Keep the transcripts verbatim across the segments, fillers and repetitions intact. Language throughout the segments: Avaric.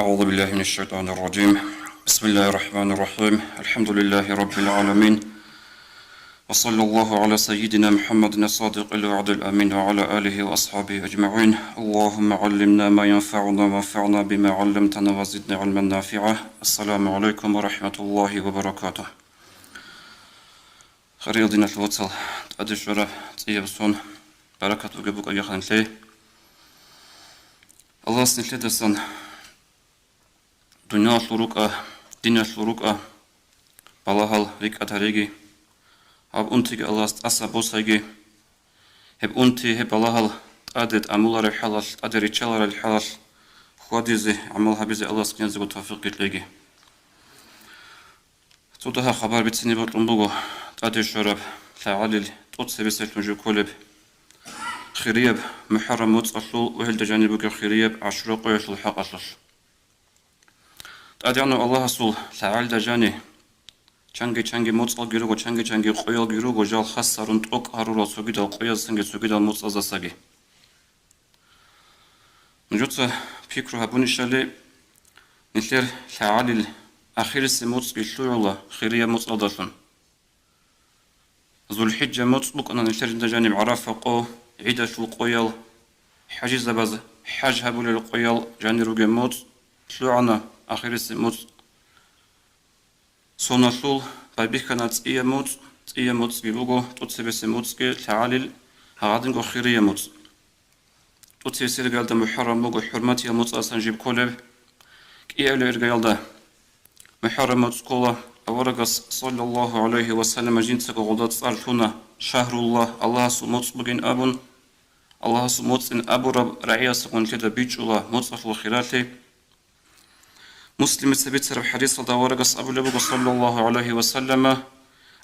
أعوذ بالله من الشيطان الرجيم. بسم الله الرحمن الرحيم. الحمد لله رب العالمين. وصلى الله على سيدنا محمد الصادق الوعد الأمين وعلى آله وأصحابه أجمعين. اللهم علمنا ما ينفعنا وانفعنا بما علمتنا وزدنا علما نافعا. السلام عليكم ورحمة الله وبركاته. Хириял диналъул вацал, тӀаде щвараб цӀияб сон баракат бугеб букӀаги ханлъи. Аллагьас нилъедасан дуниялалъул рукӀа, диналъул рукӀа, балагьал рикӀкӀад гьариги, гьаб унтиги Аллагьас тӀаса босайги, гьеб унти, гьеб балагьал тӀаде тӀамулареб хӀалалъ, тӀаде риччаларел хӀалалъ хьвадизе, гӀамал гьабизе Аллагьас киназего тавфикъги кьеги. Цо дагьаб хабар бицине бокьун буго тӀаде щвараб лъагӀалил тӀоцебесеб лъун жив кколеб хирияб МухӀаррам моцӀалъул ва гьелда жаниб бугеб хирияб ГӀашура къоялъул хӀакъалъулъ. ТӀадегӀанав Аллагьасул лъагӀалда жани чанги-чанги моцӀалги руго, чанги-чанги къоялги руго, жал хас гьарун тӀокӀ гьарурал цогидал къояздасанги цогидал моцӀаздасаги. Нужеца пикру гьабунищали, нилъер лъагӀалил ахирисеб моцӀги лъугӀула хирияб моцӀалдалъун. ЗулхӀиджа моцӀ букӀана нилъер жинда жаниб ГӀарафа къо, гӀидалъул къоял, хӀажизабаз хӀаж гьабулел къоял жанир ругеб моцӀ лъугӀана, ахирисеб моцӀ соналъул байбихьана цӀияб моцӀ, цӀияб моцӀги буго, тӀоцебесеб моцӀги лъагӀалил гьагъадинго хирияб моцӀ. ТӀоцебесеб иргаялда МухӀаррам буго, хӀурматиял моцӀасан жиб кколеб. КӀиабилеб иргаялда МухӀаррам моцӀ ккола, аварагас, саллаллагьу гӀалайгьи ва саллам, жинцаго гъолда цӀар лъуна, шагьруллагь, Аллагьасул моцӀ бугин абун. Аллагьасул моцӀин абураб рагӀиясагун нилъеда бичӀчӀула моцӀалъул хиралъи. Муслимица бицараб хӀадисалда аварагас абулеб буго, саллаллагьу гӀалайгьи ва саллама: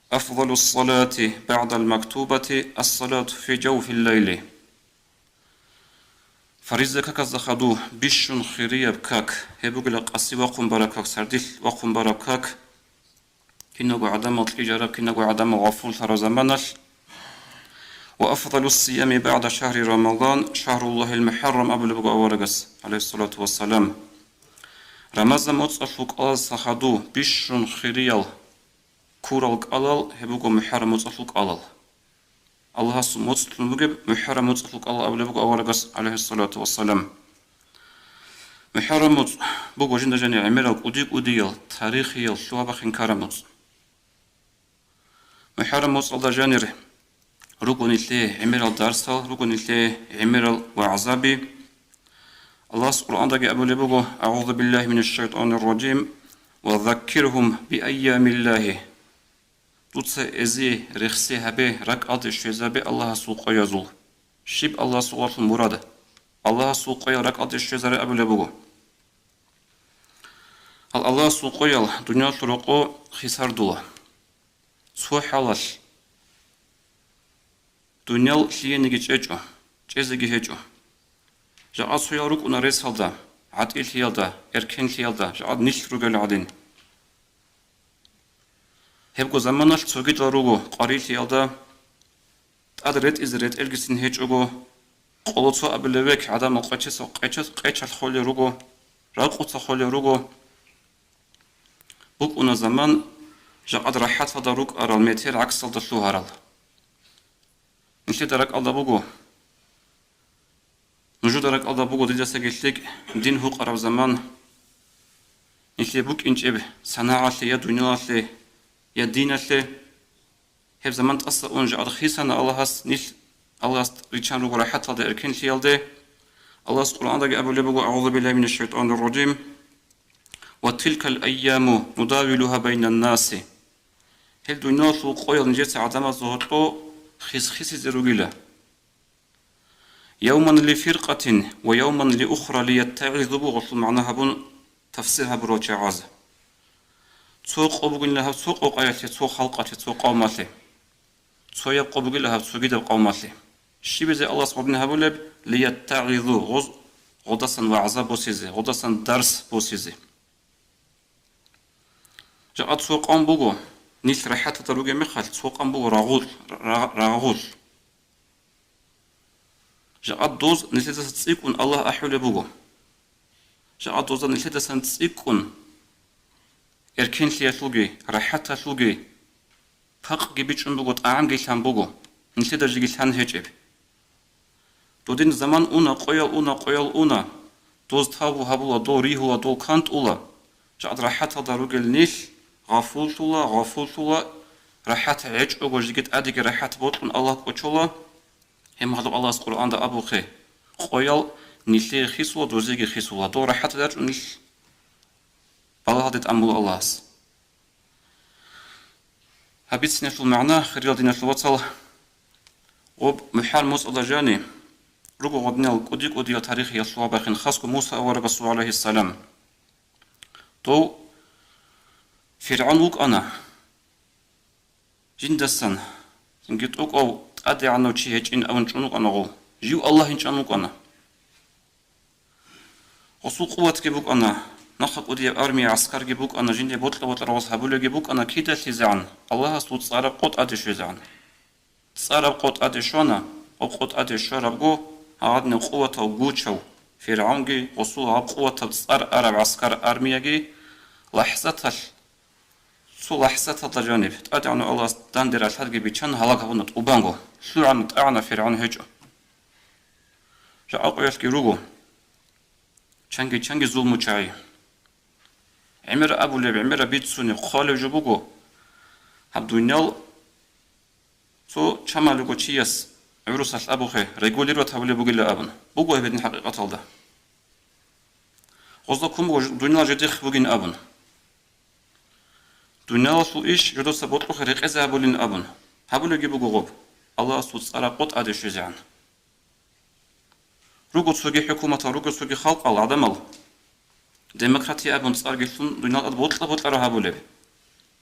«Афдалус салати багӀдал мактубати ас-салату фи жавфил лайли». Фариза каказда хадув бищун хирияб как, гьеб бугила къаси вахъун бараб как, сардилъ вахъун бараб как. Киналго гӀадамал кьижараб, киналго гӀадамал гъафуллъараб заманалъ. «Ва афдалус сиями багӀда шагьри Рамадан шагьруллагьил мухӀаррам», абулеб буго аварагас, гӀалайгьиссалату вассалам. Рамазан моцӀалъул кӀалалдаса хадув бищун хириял ккурал кӀалал гьеб буго МухӀаррам моцӀалъул кӀалал. Аллагьасул моцӀ лъун бугеб МухӀаррам моцӀалъул кӀалал абулеб буго аварагас, гӀалайгьиссалату вассалам. МухӀаррам моцӀ буго жинда жаниб гӀемерал кӀуди-кӀудиял, тарихиял, лъугьа-бахъин ккараб моцӀ. МухӀаррам моцӀалда жанир руго нилъее гӀемерал дарсал, руго нилъее гӀемерал вагӀзаби. Аллагьас Къуръандаги абулеб буго: «АгӀузу биллагьи минаш шайтӀанир ражим. Ва заккиргьум биайямиллагьи». Дуца эзие рехсей гьабе, ракӀалде щвезабе Аллагьасул къоязул. Щиб Аллагьасул къоялъул мурад? Аллагьасул къоял ракӀалде щвезаре абулеб буго. Гьал Аллагьасул къоял дуниялалъул рокъо хисардула. Цо хӀалалъ дуниял лъиениги чӀечӀо, чӀезеги гьечӀо. Жакъа цоял рукӀуна ресалда, гӀатӀилъиялда, эркенлъиялда, жакъа нилъ ругел гӀадин. Гьебго заманалъ цогидал руго къварилъиялда, тӀад ретӀизе ретӀелгицин гьечӀого, къоло цо абулеб век гӀадамал къечеса-, къечес-, къечалъ холел руго, ракъуца холел руго. БукӀуна заман, жакъад рахӀаталда рукӀарал метер гӀаксалда лъугьарал. Нилъеда ракӀалда буго, нужеда ракӀалда буго дидасаги лъикӀ дин гьукъараб заман, нилъее букӀинчӀеб санагӀалъе я дуниялалъе, я диналъе. Гьеб заман тӀаса ун жакъад хисана Аллагьас, нилъ Аллагьас риччан руго рахӀаталда, эркенлъиялде. Аллагьас Къуръандаги абулеб буго: «АгӀузу биллагьи минаш шайтӀанир ражим. Ва тилкал айяму нудавилугьа байнан наси». Гьел дуниялалъул къоял нижеца гӀадамазда гьоркьо хис-хисизе ругила. «Явман ли фиркъатин ва явман ли ухра лияттагӀизу», буго гъолъул магӀна гьабун тафсир гьабурал чагӀаз. Цо къо бугила гьаб цо къокъаялъе, цо халкъалъе, цо къавмалъе. Цояб къо бугила гьаб цогидаб къавмалъе. Щибизе Аллагьас гъодин гьабулеб? «ЛияттагӀизу», гъоз-, гъодасан вагӀза босизе, гъодасан дарс босизе. Жакъа цо къавм буго, нилъ рахӀаталда ругеб мехалъ, цо къавм буго рагъул-, ра-, рагъул. Жакъа доз нилъедаса цӀикӀкӀун Аллагь ахӀулеб буго. Жакъа дозда нилъедасан цӀикӀкӀун, эркенлъиялъулги, рахӀаталъулги, пакъги бичӀчӀун буго, тӀагӀамги лъан буго, нилъеда жеги лъан гьечӀеб. Додин заман уна, къоял уна, къоял уна, доз тавбу гьабула, дол ригьула, дол кантӀула, жакъа рахӀаталда ругел нилъ гъафуллъула, гъафуллъула, рахӀат гьечӀого, жеги тӀадеги рахӀат бокьун Аллагь кӀочола. Гьеб мехалъ Аллагьас Къуръанда абухъе: «Къоял нилъее хисула, дозеги хисула, дол рахӀат ячӀун нилъ балагьалде тӀамула Аллагьас». Гьаб бициналъул магӀна, хириял диналъул вацал, гъоб МухӀаррам моцӀалда жани руго гъодинал кӀуди-кӀудиял тарихиялъул вабахъин, хасго Муса аварагасул, гӀалайгьиссалам. Дов ФиргӀавн вукӀана. Жиндасан цинги тӀокӀав тӀадегӀанав чи гьечӀин абун чӀун вукӀана гъов. Жив Аллагь инчӀан вукӀана. Гъосул къуватги букӀана, нахъа кӀудияб армия, гӀаскарги букӀана, жинде бокьа-бокьарав гъос гьабулеги букӀана, кидалъизегӀан, Аллагьасул цӀараб къо тӀаде щвезегӀан. ЦӀараб къо тӀаде щвана, гъоб къо тӀаде щварабго, гьагъадинаб къуватав гучав ФиргӀавнги гъосул гьаб къуватаб цӀар араб гӀаскар, армияги лахӀзаталъ, цо лахӀзаталда жаниб, ТӀадегӀанав Аллагьас данде ралъадги биччан гьалаг гьабуна тӀубанго, лъугӀана, тӀагӀана, ФиргӀавн гьечӀо. Жакъа къоялъги руго. Чанги-чанги зулмучагӀи. ГӀемер абулеб, гӀемераб бицунеб, хъвалеб жо буго. Гьаб дуниял цо чамалего чияс гӀурусалъ абухъе, регулировать гьабулеб бугила абун. Буго гьеб гьедин хӀакъикъаталда. Гъозда ккун буго дуниял жидехъ бугин абун. Дуниялалъул иш жодоца бокьухъе рекъезе гьабулин абун. Гьабулебги буго гъоб, Аллагьасул цӀараб къо тӀаде щвезегӀан. Руго цоги хӀукуматал, руго цоги халкъал, гӀадамал, демократия абун цӀарги лъун, дуниялалда бокьа-бокьараб гьабулеб.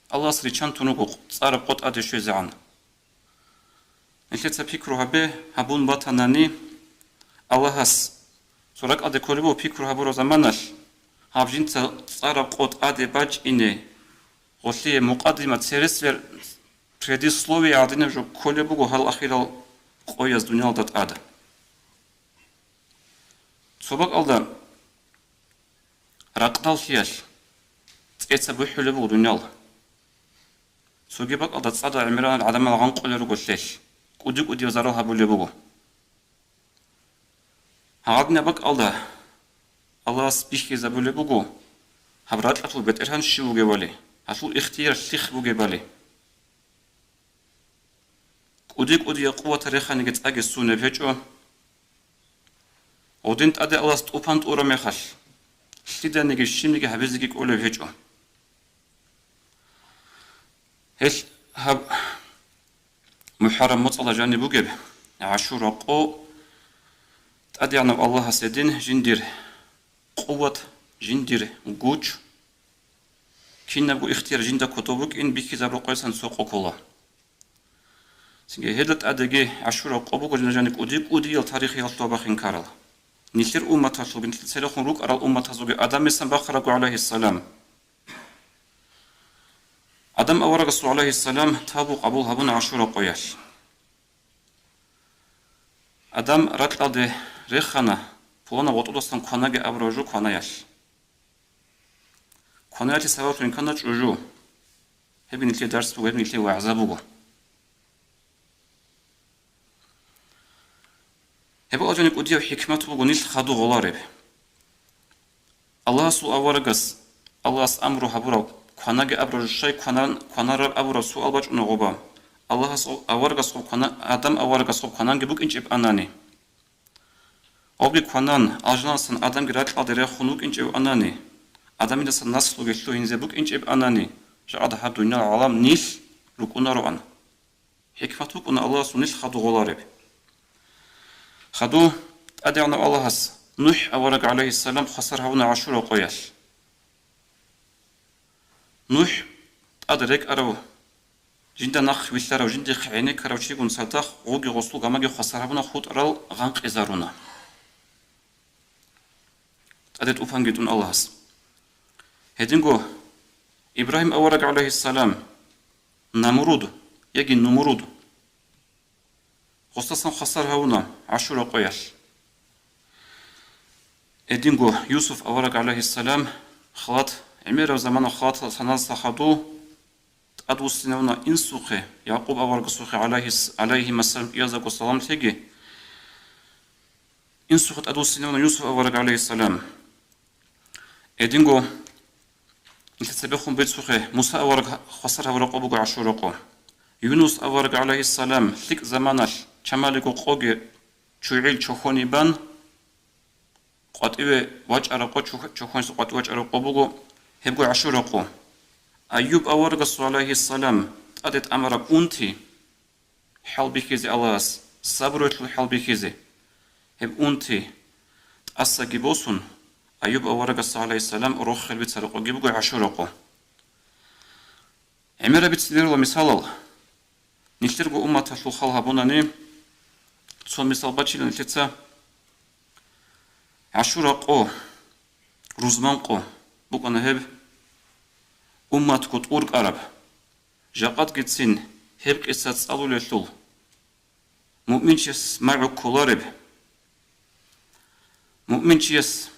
Аллагьас риччан тун руго цӀараб къо тӀаде щвезегӀан. Нилъеца пикру гьабе, гьабун батанани, Аллагьас цо ракӀалде кколеб буго пикру гьабураб заманалъ, гьаб жинца цӀараб къо тӀаде бачӀине, гъолъие мукъаддима, цересвер, предисловие гӀадинаб жо кколеб буго гьал ахирал къояз дуниялда тӀад. Цо бакӀалда ракъдаллъиялъ цӀеца бухӀулеб буго дуниял. Цоги бакӀалда цӀадал гӀемерал гӀадамал гъанкъулел руго лъелъ, кӀуди-кӀудияв зарал гьабулеб буго. Гьагъадинаб бакӀалда Аллагьас бихьизабулеб буго гьаб ракьалъул бетӀергьан щив вугевали, гьалъул ихтияр лъихъ бугебали. КӀуди-кӀудиял къуватал реханиги цӀаги сунеб гьечӀо. Гъодин тӀаде Аллагьас тӀупан тӀура мехалъ, лъиданиги щибниги гьабизеги кӀолеб гьечӀо. Гьелъ гьаб МухӀаррам моцӀала жаниб бугеб ГӀашура къо ТӀадегӀанав Аллагьас гьедин жиндир къуват, жиндир гуч, кинабго ихтияр жинда кодоб букӀин бихьизабураб къоясан цо къо ккола. Цинги гьелда тӀадеги ГӀашура къо буго жинда жаниб кӀуди-кӀудиял тарихиялъул бахинкарал. Нилъер умматалъулги, нилъер церехун рукӀарал умматазулги Адамисан бахарабго, гӀалайгьиссалам. Адам аварагасул, гӀалайгьиссалам, тавбу къабул гьабуна ГӀашура къоялъ. Адам ракьалде рехана, пуланаб гъотӀодасан кванаги абураб жо кванаялъ. Кванаялъе сабаблъун ккана чӀужу. Гьеб нилъее дарс буго, гьеб нилъее вагӀза буго. Гьеб алжани кӀудияв хӀикмат буго нилъ хадув гъолареб. Аллагьасул аварагас, Аллагьас амру гьабурав, кванаги абурав жо щай кванан-, кванараб абураб суал бачӀуна гъоба. Аллагьас аварагасухъ квана-, Адам аварагасухъ квананги букӀинчӀеб анани. Гъобги кванан, алжаналъан Адамги ракьалде рехун вукӀинчӀев анани, Адамидасан наслуги лъугьинзе букӀинчӀеб анани, жагӀад гьаб дуниял гӀалам нилъ рукӀунароан. ХӀикмат букӀуна Аллагьасул нилъ хадув гъолареб. Хадув ТӀадегӀанав Аллагьас НухӀ авараг, гӀалайгьиссалам, хвасар гьавуна ГӀашура къоялъ. НухӀ тӀад рекӀарав, жинда нахъ вилълъарав, жиндихъ гӀенеккарав чигун цадахъ гъуги гъосул гамаги хвасар гьабуна, хутӀарал гъанкъизаруна. ТӀаде тӀупанги тӀун Аллагьас. Гьединго Ибрагьим авараг, гӀалайгьиссалам, Намруд яги Нумруд гъосдасан хвасар гьавуна ГӀашура къоялъ. Гьединго Юсуф авараг, гӀалайгьиссалам, халат, гӀемераб замана халаталъ саналъа хадув тӀадвуссинавуна инсухъе, Якъуб аварагасухъе, гӀалайгьис-, гӀалайгьимассалам, кӀияздаго салам лъеги, инсухъе тӀадвуссинавуна Юсуф авараг, гӀалайгьиссалам. Гьединго нилъеца бехун бицухъе, Муса авараг хвасар гьабураб къо буго ГӀашура къо. Юнус авараг, гӀалайгьиссалам, лъикӀ заманалъ чамалиго къоги чугӀил чохьони бан, къватӀиве вачӀараб къо, чу-, чохьониса къватӀиве вачӀараб къо буго, гьебго ГӀашура къо. Айюб аварагасул, гӀалайгьиссалам, тӀаде тӀамараб унти, хӀалбихьизе Аллагьас, сабруялъул хӀалбихьизе. Гьеб унти тӀасаги босун, Айюб аварагасда, гӀалайгьиссалам, рохел бицараб къоги буго ГӀашура къо. ГӀемераб бицинарила мисалал. Нилъерго умматалъул хал гьабунани, цо мисал бачила нилъеца. ГӀашура къо, рузман къо букӀана гьеб, умматго тӀуркӀараб. Жакъатгицин гьеб къиса цӀалулелъул, муъминчияс магӀу кколареб, муъминчиясда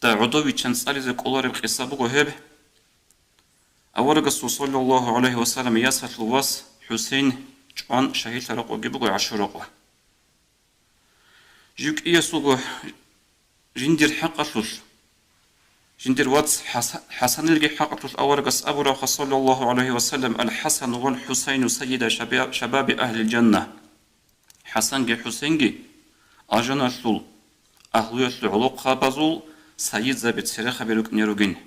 гӀодовичан цӀализе кӀолареб къиса буго гьеб. Аварагасул, саллаллагьу гӀалайгьи ва саллам, ясалъул вас ХӀусейн чӀван шагьидлъараб къоги буго ГӀашура къо. Жив кӀиясулго жиндир хӀакъалъулъ, жиндир вац ХӀаса-, ХӀасанилги хӀакъалъулъ аварагас абурабха, саллаллагьу гӀалайгьи ва саллам: «Ал-ХӀасану вал-ХӀусайну сайида шаба-, шабаби агьлил жанна». ХӀасанги ХӀусейнги алжаналъул агьлуялъул гӀолохъабазул сайидзаби, церехаби рукӀине ругин.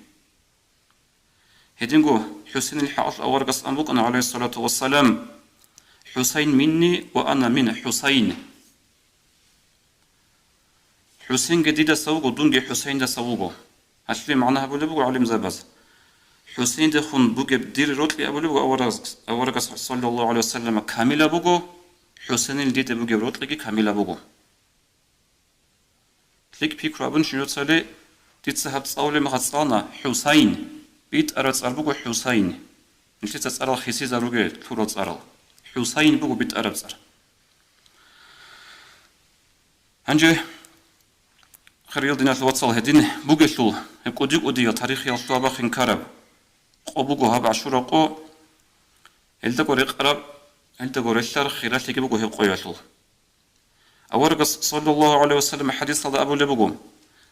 Гьединго ХӀусейнил хӀакъалъулъ аварагас ан букӀана, гӀалайгьиссалату вассалам: «ХӀусайн минни ва ана мин ХӀусайн». ХӀусейнги дидаса вуго, дунги ХӀусейндаса вуго. Гьалъие магӀна гьабулеб буго гӀалимзабаз: «ХӀусейндехун бугеб дир рокьи», абулеб буго аварагас, аварагас, саллаллагьу гӀалайгьи ва саллам, «камила буго, ХӀусейнил дида бугеб рокьиги камила буго». ЛъикӀ пикру гьабун, щинцали дица гьаб цӀалулеб мехалъ цӀалана ХӀусайн, битӀараб цӀар буго ХӀусайн. Нилъеца цӀарал хисизаруге, лъурал цӀарал. ХӀусайн буго битӀараб цӀар. Гьанже, хириял диналъул вацал, гьедин бугелъул, гьеб кӀуди-кӀудиял тарихиял лъугьа-бахъин ккараб къо буго гьаб ГӀашура къо, гьелдаго рекъараб, гьелдаго релълъараб хиралъиги буго гьеб къоялъул. Аварагас, саллаллагьу гӀалайгьи ва саллам, хӀадисалда абулеб буго: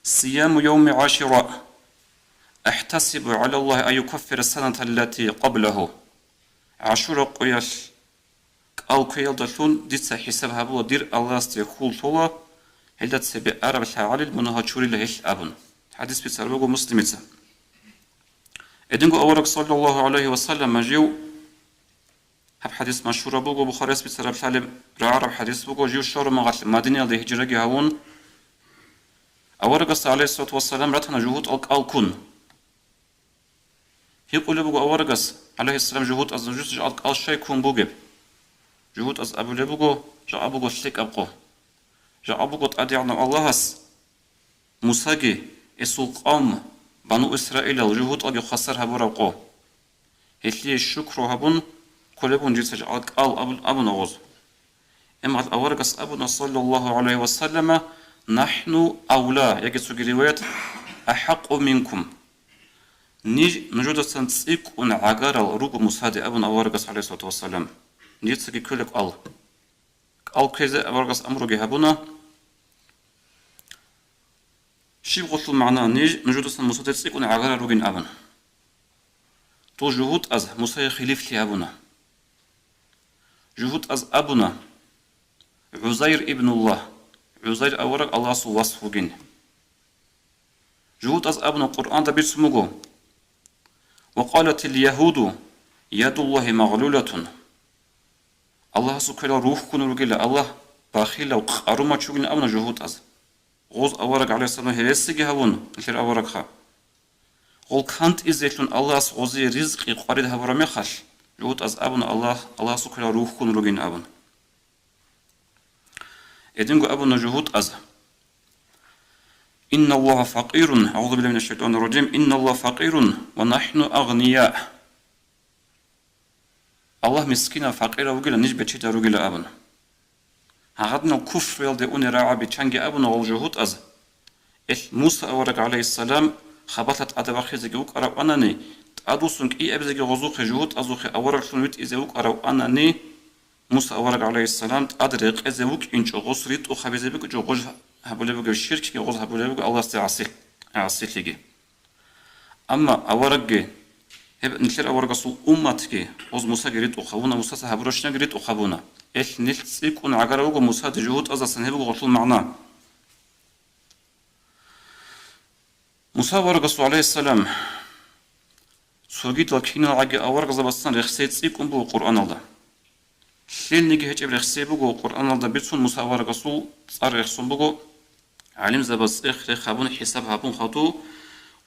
«Сияму явми ГӀашура ахӀтасибу гӀалаллагьи ан юкаффира саната аллати къаблагьу». ГӀашура къоялъ кӀал кквеялдалъун дица хӀисаб гьабула, дир Аллагьасде хьул лъола, гьелда цебе араб лъагӀалил мунагьал чурила гьелъ абун. ХӀадис бицараб буго Муслимица. Гьединго авараг, саллаллагьу гӀалайгьи ва саллам, жив Гьаб хӀадис машгьураб буго, Бухарияс бицараб лъалеб рагӀараб хӀадис буго, жив щвараб мехалъ Мадинаялде гьижраги гьавун, аварагасда, гӀалайгьиссалату вассалам, ратана жугьутӀал кӀал ккун. Гьикъулеб буго аварагас, гӀалайгьиссалам, жугьутӀаз: «Нужеца жакъа кӀал щай ккун бугеб?» ЖугьутӀаз абулеб буго: «Жакъа буго лъикӀаб къо. Жакъа буго ТӀадегӀанав Аллагьас Мусаги, гьесул къавм, Бану Исраилал, жугьутӀалги хвасар гьабураб къо. Гьелъие шукру гьабун кколеб бугин жица жакъа кӀал», абун абуна гъоз. Амма аварагас абуна, саллаллагьу гӀалайгьи ва саллама: «НахӀну авла», яги цоги риваят: «АхӀакъу минкум». Ниж нужедасан цӀикӀкӀун гӀагарал руго Мусаде, абуна аварагас, гӀалайгьиссалату вассалам. Нижецаги кколеб кӀал. КӀал ккезе аварагас амруги гьабуна. Щиб гъолъул магӀна, ниж нужедасан Мусаде цӀикӀкӀун гӀагарал ругин абун? Дол жугьутӀаз Мусае хилифлъи гьабуна. ЖугьутӀаз абуна: «ГӀузайр ибнуллагь», ГӀузайр авараг Аллагьасул вас вугин. ЖугьутӀаз абуна, Къуръанда бицун буго: «Ва къалатил ягьуду ядуллагьи магълулатун». Аллагьасул кверал рухьун ругила, Аллагь бахилав, къарумач вугин абуна жугьутӀаз. Гъоз авараг, гӀалайгьиссалам, гьевесиги гьавун, нилъер аварагха. Гъол кантӀизелъун Аллагьас гъозие ризкъи къварид гьабураб мехалъ, жугьутӀаз абуна, Аллагь, Аллагьасул кверал рухьун ругин абун. Гьединго абуна жугьутӀаз: «Инналлагьа факъирун», агӀузу биллагьи минаш шайтӀанир ражим, «Инналлагьа факъирун ва нахӀну агъния». Аллагь мискинав, факъирав вугила, ниж бечедал ругила абун. Гьагъадинал куфруялде унел рагӀаби чанги абуна гъол жугьутӀаз: Ил Муса авараг, гӀалайгьиссалам, хабалъа тӀаде вахъизеги вукӀарав анани, тӀадвуссун кӀиабизеги гъозухъе, жугьутӀазухъе авараглъун витӀизе вукӀарав анани, Муса авараг, гӀалайгьиссалам, тӀад рекъезе вукӀинчӀо, гъос ритӀухъ гьабизе букӀинчӀо, гъоз гьабулеб бугеб ширкги, гъоз гьабулеб буго Аллагьасде гӀаси-, гӀасилъиги. Амма аварагги гьеб нилъер аварагасул умматги, гъоз Мусаги ритӀухъ гьабуна, Мусаца гьабурабщинаги ритӀухъ гьабуна. Ил нилъ цӀикӀкӀун гӀагарав вуго Мусаде жугьутӀаздасан, гьеб буго гъолъул магӀна. Муса аварагасул, гӀалайгьиссалам, цогидал киналгӀаги аварагзабацин рехсей цӀикӀкӀун буго Къуръаналда. Лъилниги гьечӀеб рехсей буго Къуръаналда бицун, Муса аварагасул цӀар рехсон буго, гӀалимзабаз цӀех-рех гьабун, хӀисаб гьабун хадуб,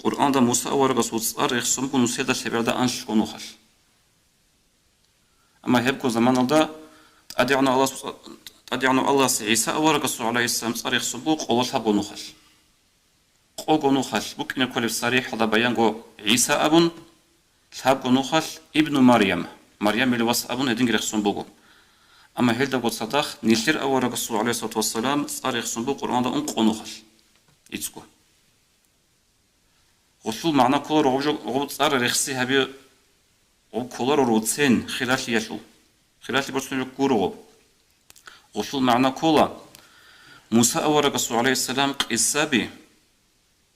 Къуръаналда Муса аварагасул цӀар рехсон буго нусида лъеберда анлъго нухалъ. Амма гьебго заманалда ТӀадегӀанав Аллагьас-, ТӀадегӀанав Аллагьас ГӀиса аварагасул, гӀалайгьиссалам, цӀар рехсон буго къоло лъабго нухалъ. Къого нухалъ букӀине кколеб сарихӀалда баянго ГӀиса абун, лъабго нухалъ Ибну Марьям, Марьямил вас абун гьединги рехсон буго. Амма гьелдаго цадахъ нилъер аварагасул, гӀалайгьиссалату вассалам, цӀар рехсон буго Къуръаналда ункъо нухалъ. Ицго. Гъолъул магӀна ккола гъоб жо-, гъоб цӀар рехси гьаби, гъоб кколаро руцен хиралъиялъул. Хиралъи борцунеб гуро гъоб. Гъолъул магӀна ккола, Муса аварагасул, гӀалайгьиссалам, къисаби,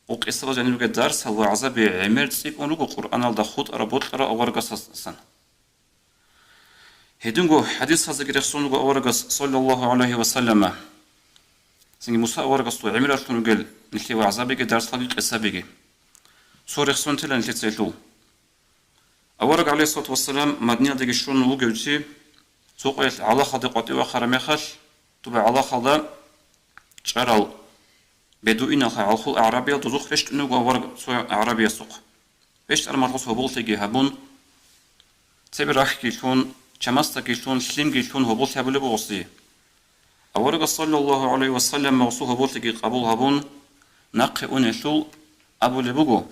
гъоб къисабаз жаниб бугеб дарсал, вагӀзаби гӀемер цӀикӀкӀун руго Къуръаналда хутӀараб-бокьараб аварагасдасан. Гьединго хӀадисазеги рехсон руго аварагас, саллаллагьу гӀалайгьи ва саллама. Цинги Муса аварагасул гӀемералъун ругел нилъее вагӀзабиги, дарсалги, къисабиги. Цо рехсон тела нилъеца гьелъул. Авараг, гӀалайгьиссалату вассалам, Мадинаялдеги щун вугев чи, цо къоялъ гӀалахалде къватӀив вахъараб мехалъ, доба гӀалахалда чӀарал бедуиналха гӀалхул агӀрабиял дозухъ рещтӀун вуго авараг цо агӀрабиясухъ. РещтӀараб мехалъ гъос гьоболлъиги гьабун, цебе рахьги лъун, чамасдаги лъун, лъимги лъун гьоболлъи гьабулеб буго гъосие. Аварагас, саллаллагьу гӀалайгьи ва саллам, гъосул гьоболлъиги къабул гьабун, нахъе унелъул абулеб буго: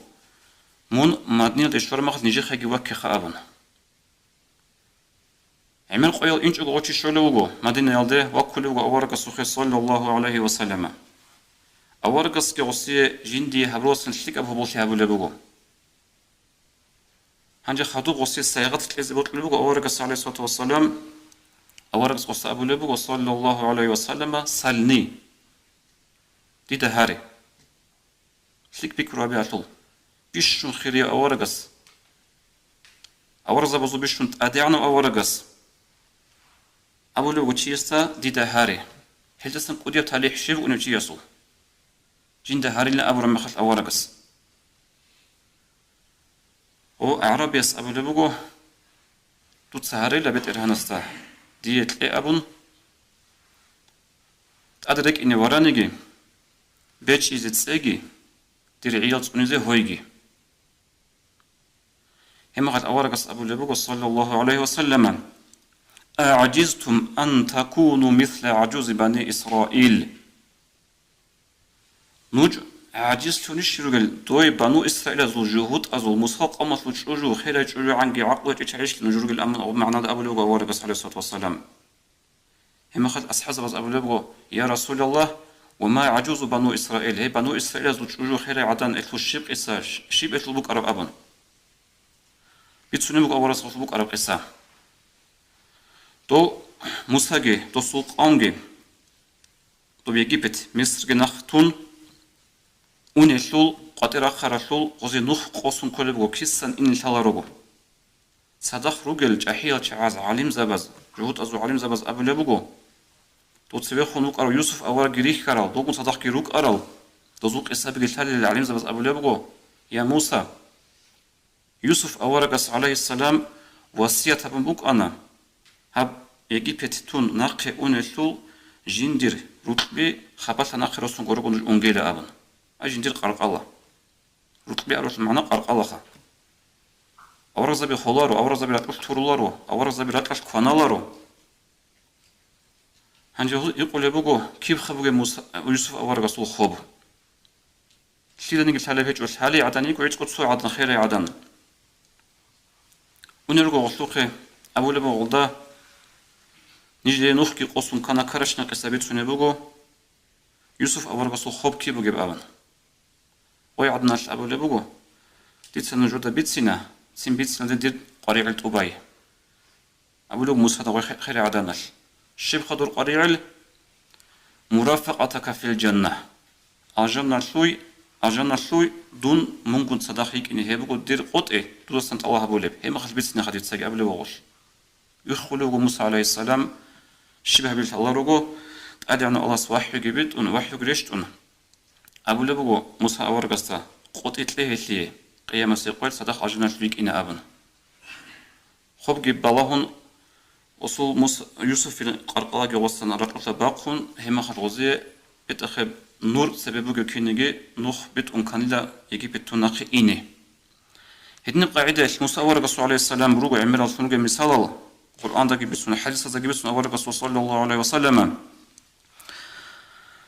«Мун Мадинаялде щвараб мехалъ нижехъеги ваккеха», – абун. ГӀемер къоял инчӀого гъов чи щолев вуго Мадинаялде, ваккулев вуго аварагасухъе, саллаллагьу гӀалайгьи ва саллама. Аварагасги гъосие жиндие гьабуралдасан лъикӀаб гьоболлъи гьабулеб буго. Гьанже хадуб гъосие сайгъат кьезе бокьулеб буго аварагас, гӀалайгьиссалату вассалам. Аварагас гъосда абулеб буго, саллаллагьу гӀалайгьи ва саллама: «Сални, дида гьаре». ЛъикӀ пикру гьабиялъул, бищун хирияв аварагас, аварагзабазул бищун тӀадегӀанав аварагас абулеб буго чиясда: «Дида гьаре». Гьелдасан кӀудияб талихӀ щиб букӀунеб чиясул? «Жинда гьарилан», – абураб мехалъ аварагас. О, агӀрабияс абулеб буго: «Дуца гьарейила БетӀергьанасда, дие кье», – абун, тӀад рекӀине вараниги, бечӀизе цӀеги, дир гӀиял цӀунизе гьойги. Гьеб мехалъ аварагас абулеб буго, саллаллагьу гӀалайгьи ва саллама: «АгӀжизтум ан такуну мисла гӀажузи бани Исраил». Нуж гӀажизлъунищ ругел, дой бану Исраилазул жугьутӀазул, Муса къавмалъул чӀужу, херай чӀужугӀанги гӀакълу гьечӀел чагӀищ нуж ругел, амма гьеб магӀнада абулеб буго аварагас, гӀалайгьиссалату вассалам. Гьеб мехалъ асхӀабзабаз абулеб буго: «Я Расулаллагь, ва ма гӀажузу бану Исраил, гьей бану Исраилазул чӀужу, херай гӀадан, элъул щиб къиса, щиб элъул букӀараб?» – абун. Бицунеб буго аварагас гъолъул букӀараб къиса. Дов Мусаги, досул къавмги, доб Египет, Мисрги нахъ тун унелъул, къватӀир рахъаралъул гъозе нух къосун кколеб буго, кисан ине лъаларого. Цадахъ ругел чӀахӀиял чагӀаз гӀалимзабаз, жугьутӀазул гӀалимзабаз абулеб буго, дов цевехун вукӀарав Юсуф аварагги рихьарал, довгун цадахъги рукӀарал, дозул къисабиги лъалел гӀалимзабаз абулеб буго: «Я Муса, Юсуф аварагас, гӀалайгьиссалам, васият гьабун букӀана, гьаб Египет тун нахъе унелъул жиндир рукьби хабалъа нахъе росун гурого нуж унгейилан», – абун. А жиндир къаркъала. Рукьби абуралъул магӀна къаркъалаха. Аварагзаби холаро, аварагзаби ракьулъ туруларо, аварагзаби ракьалъ кваналаро. Гьанже гьуз икъулеб буго, кибха бугеб Муса, Юсуф аварагасул хоб. Лъиданиги лъалеб гьечӀо, лъалей гӀадан йиго, гӀицӀго цо гӀадан, херай гӀадан. Унел руго гъолъухъе, абулеб буго гъолда: «Нижее нухги къосун ккана, ккаращина къиса бицунеб буго, Юсуф аварагасул хоб киб бугеб», – абун. Гъой гӀаданалъ абулеб буго: «Дица нужеда бицина, цин бициналде дир къваригӀел тӀубай». Абулеб Мусада гъой хе-, херай гӀаданалъ: «Щибха дур къваригӀел?» «Мурафакъатака фил жанна». Алжаналъуй, алжаналъуй дун мунгун цадахъ йикӀине гьеб буго дир къотӀи, дудасан тӀалаб гьабулеб, гьеб мехалъ бицинаха дицаги абулеб вугъулъ. Виххулев вуго Муса гӀалайгьиссалам, щиб гьабилалъ аларого, ТӀадегӀанав Аллагьас вахӀюги битӀун, вахӀюги рещтӀун. Абулеб буго Муса аварагасда: «КъотӀи кье гьелъие, къиямасеб къоялъ цадахъ алжаналъ витӀина», – абун. Хобги балагьун, усул Мус-, Юсуфил къаркъалаги гъосана ракьулъа бахъун, гьеб мехалъ гъозие бетӀахъеб нур цебе бугеб кинеги нух битӀун кканила Египеталда нахъе ине. Гьединаб къагӀидаялъ Муса аварагасул гӀалайгьиссалам руго гӀемераллъун ругел мисалал, Къуръандаги бицун, хӀадисаздаги бицун аварагасул саллаллагьу гӀалайгьи ва саллама.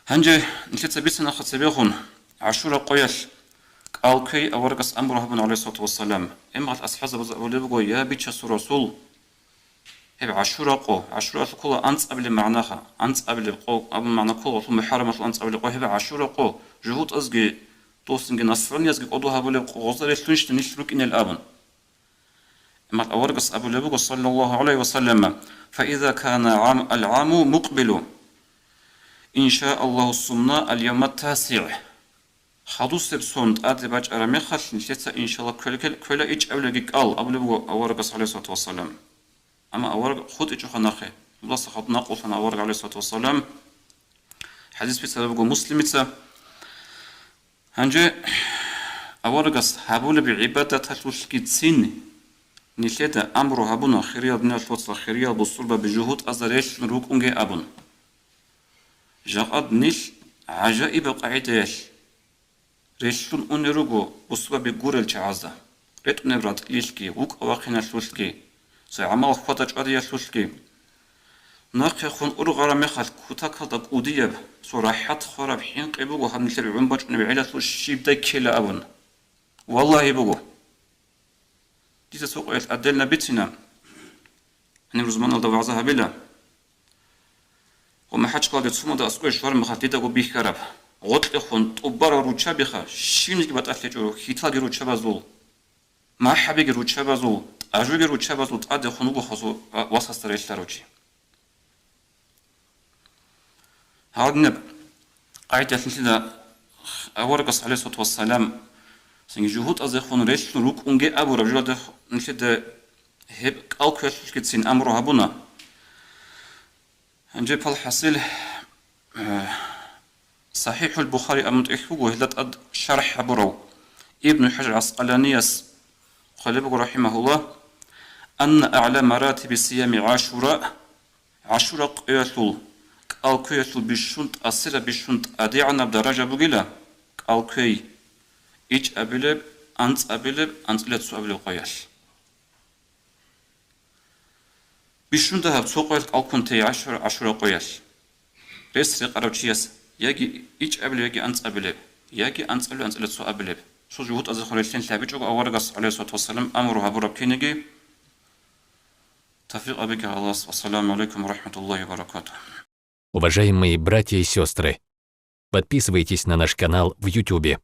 Гьанже нилъеца бицанаха цебехун ГӀашура къоялъ кӀал кквей аварагас амру гьабун, гӀалайгьиссалату вассалам. Гьеб мехалъ асхӀабзабаз абулеб буго: «Я бичасул Расул, гьеб ГӀашура къо», ГӀашураялъул ккола анцӀабилеб магӀнаха, анцӀабилеб къо абун магӀна ккола, гъолъул МухӀаррамалъул анцӀабилеб къо, гьеб ГӀашура къо, жугьутӀазги, досинги, насраниязги кӀодо гьабулеб къо, гъозда релълъунищ нилъ рукӀинел абун. Амма аварагас абулеб буго, саллаллагьу гӀалайгьи ва саллама: «Фаиза кана гӀам-, алгӀаму мукъбилу, иншааллагьу, сумна алявма тасигӀ». Хадусеб сон тӀаде бачӀараб мехалъ нилъеца, иншаллагь, квел-, квела ичӀабилебги кӀал, абулеб буго аварагас, гӀалайгьиссалату вассалам. Амма авараг хутӀичӀоха нахъе. Гьелдаса хадуб накъулъана авараг, гӀалайгьиссалату вассалам. ХӀадис бицараб буго Муслимица. Гьанже аварагас гьабулеб гӀибадаталъулъгицин нилъеда амру гьабуна, хириял диналъул вацал, хириял бусурбаби, жугьутӀазда релълъун рукӀунге абун. Жакъад нилъ гӀажаибаб къагӀидаялъ релълъун унел руго бусурбаби гурел чагӀазда, ретӀунеб ратӀлилъги, вукӀа-вахъиналъулъги, цо гӀамал хьвада-чӀвадиялъулъги. Нахъехун ургъараб мехалъ кутакалда кӀудияб, цо рахӀат хвараб хӀинкъи буго гьаб нилъер гӀун бачӀунеб гӀелалъул щибдай ккела абун. Валлагьи, буго. Дица цо къоялъ отдельно бицина. Гьаниб рузманалда вагӀза гьабила. Ва МахӀачкъаладе цумада аскӀове щвараб мехалъ дидаго бихьараб. Гъоркьехун тӀубарал руччабиха, щибниги батӀалъи гьечӀо, хьиталги руччабазул, махӀабиги руччабазул, тӀажуги руччабазул тӀадехун вуго хасул ва-, васасда релълъарав чи. Гьадинаб къагӀидаялъ нилъеда аварагас, гӀалайгьиссалату вассалам, цинги жугьутӀазехун релълъун рукӀунге абураб жоялда нилъеда гьеб кӀал кквеялъулъгицин амру гьабуна. Гьанже палхӀасил, э, СахӀихӀул Бухари абун тӀехь буго, гьелда тӀад шархӀ гьабурав Ибну ХӀажар ГӀаскъаланияс хъвалеб буго, рахӀимагьуллагь: «Анна агӀла маратиби сиями ГӀашура», ГӀашура къоялъул кӀал кквеялъул бищун тӀасираб, бищун тӀадегӀанаб даража бугила кӀал кквей ичӀабилеб, анцӀабилеб, анцӀила цоабилеб къоялъ. Бищун дагьаб цо къоялъ кӀал ккун тей ГӀашура, ГӀашура къоялъ. Рес рекъарав чияс яги ичӀабилеб, яги анцӀабилеб, яги анцӀабилеб, анцӀила цоабилеб. Цо жугьутӀазехун релълъин лъабичӀого аварагас, гӀалайгьиссалату вассалам, амру гьабураб кинеги тавфикъ гьабеги Аллагьас. Вассаламу гӀалайкум ва рахӀматуллагьи ва баракатугь. Уважаемые братья и сестры, подписывайтесь на наш канал в Ютубе.